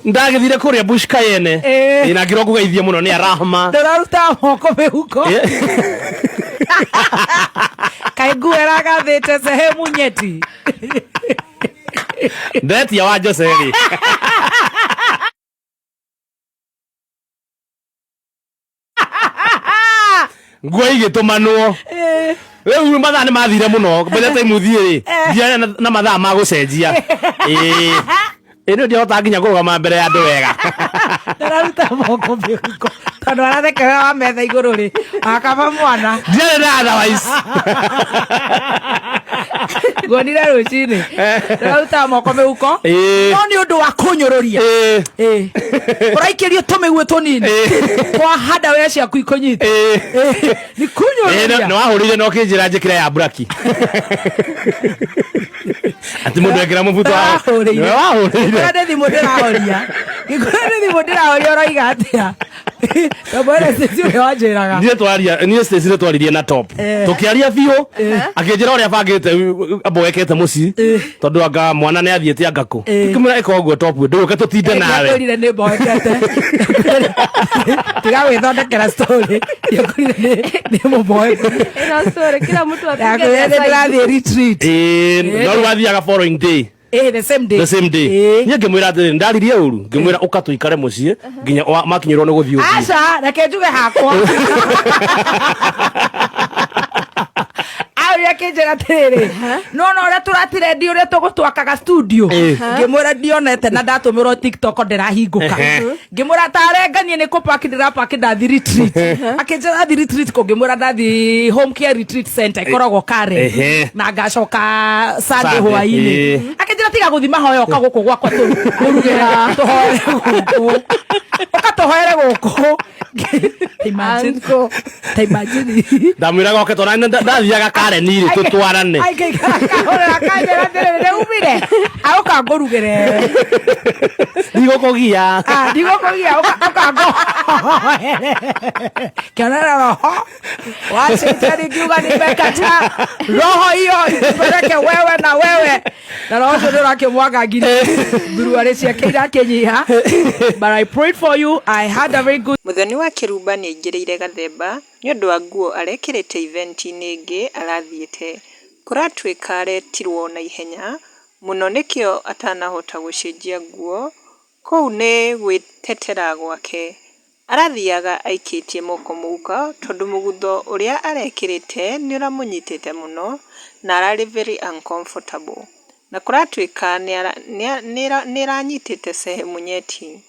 Ndagĩthire kũrĩa Bush Cayenne. Ĩĩ. Ĩ, na ngĩrwo ngũgeithie mũno nĩ Arahma. Ndũraruta moko mĩhuko. Kaĩ nguo ĩragathĩte sehemu nyeti. Ndetia wa Jose rĩ. Nguo igĩtũmanwo. Rĩu mathaa nĩ mathire mũno. By the time ũthiĩ rĩ, ndiarĩ na mathaa ma gũcenjia. Ĩĩ. Ĩ nĩ ndiahotaga nginya kũrũgama mbere ya andũ wega. Ndũraruta moko mĩhuko. Tondũ arathekerera wa metha igũrũ rĩ. Akaba mwana. Ndiarĩ na otherwise. Nguonire rũcinĩ. Ndũraruta moko mĩhuko. Ĩĩ. No nĩ ũndũ wa kũnyũrũria. Ĩĩ. Ĩĩ. Ũraikĩrio tũmĩguĩ tũnini. Kwa handa wea ciaku ikũnyita. Ĩĩ. Nĩ Ĩĩ, kũnyũrũria. nĩ wahũrĩire na ũkĩnjĩra njĩkĩre ya mburaki. Atĩ mũndũ ekĩra mũbuto wa Ndĩrahũrĩire. Nĩwe wahũrĩire. Ngĩkwĩra nĩ thimũ ndĩrahoria. Ngĩkwĩra nĩ thimũ ndĩrahoria ũroiga atĩa? Ndamwĩra Stacy ũrĩa wanjĩraga. Niĩ twaria niĩ Stacy nĩ twaririe na top. Tũkĩaria biũ akĩnjĩra ũrĩa bangĩte amboekete mũciĩ tondũ anga mwana nĩ athiĩte anga kũ. Ngĩmwĩra ĩka ũguo top ndũgũke tũtinde nawe. Ndiakwĩrire nĩ mboekete. Tiga gwĩthondekera story. Ndiakwĩrire nĩ mũmboeku. Ĩno story kila mtu apige Ndakwĩrire nĩ their side. ndĩrathiĩ retreat. Ĩĩ, no rĩu athiaga following day. Eh, the same day. The same day. Ĩĩ. Niĩ ngĩmwĩra atĩrĩrĩ, ndaririe ũru, ngĩmwĩra ũka tũikare mũciĩ nginya makinyĩrwo nĩ gũthiĩ ũthiĩ. Aca, reke njuge hakwa. Aũria akĩnjĩra atĩrĩrĩ, no no ũrĩa tũratirendi ũrĩa tũgũtwakaga studio. Ngĩmwĩra ndionete na ndatũmĩrwo TikTok ndĩrahingũka. Ngĩmwĩra tarenganie nĩ kũpaki ndĩrapaki ndathi retreat. Akĩnjĩra ndathi retreat kũ ngĩmwĩra ndathi home care retreat center ĩkoragwo Karen. Na ngacoka Sunday Sunday, hwainĩ. Akĩnjĩra tiga gũthi mahoya ũka gũkũ gwakwa tũrugĩre tũhoere gũkũ. Ũka tũhoere gũkũ. Imagine. Uncle. Ta imagine. Ndamwĩraga oke twana ndathiaga Karen rĩ tũtwarane. Aikaikara kahũrĩra kanjĩra atĩrĩrĩ nĩ umire. Aũka ngũrugĩre. Ndigũkũgia. Ah, ndigũkũgia ũka ũka ngũhoere. Kĩonera roho wa shetani kiuga nimekataa roho hiyo ikupeleke wewe na wewe na roho ũcio nĩ ũrakĩmwangangire thuruarĩ ciake irakĩnyiha, but I prayed for you. I had a very good Mũthoni wa Kĩrumba nĩaingĩrĩire Gathemba nĩũndũ wa nguo arekĩrĩte iventi-inĩ ĩngĩ arathiĩte. Kũratuĩka aretirwo naihenya mũno nĩkĩo atanahota gũcenjia nguo, kũu nĩ gwĩtetera gwake. Arathiaga aikĩtie moko mũhuko tondũ mũgutho ũrĩa arekĩrĩte nĩũramũnyitĩte mũno na ararĩ very uncomfortable na kũratuĩka nĩĩranyitĩte sehemu nyeti.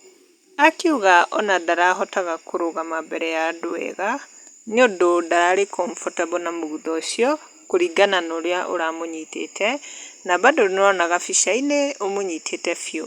Akiuga ona ndarahotaga kũrũgama mbere ya andũ wega nĩũndũ ndararĩ comfortable na mũgutho ũcio kũringana na ũrĩa ũramũnyitĩte na bado nĩũrona gabica-inĩ ũmũnyitĩte biũ.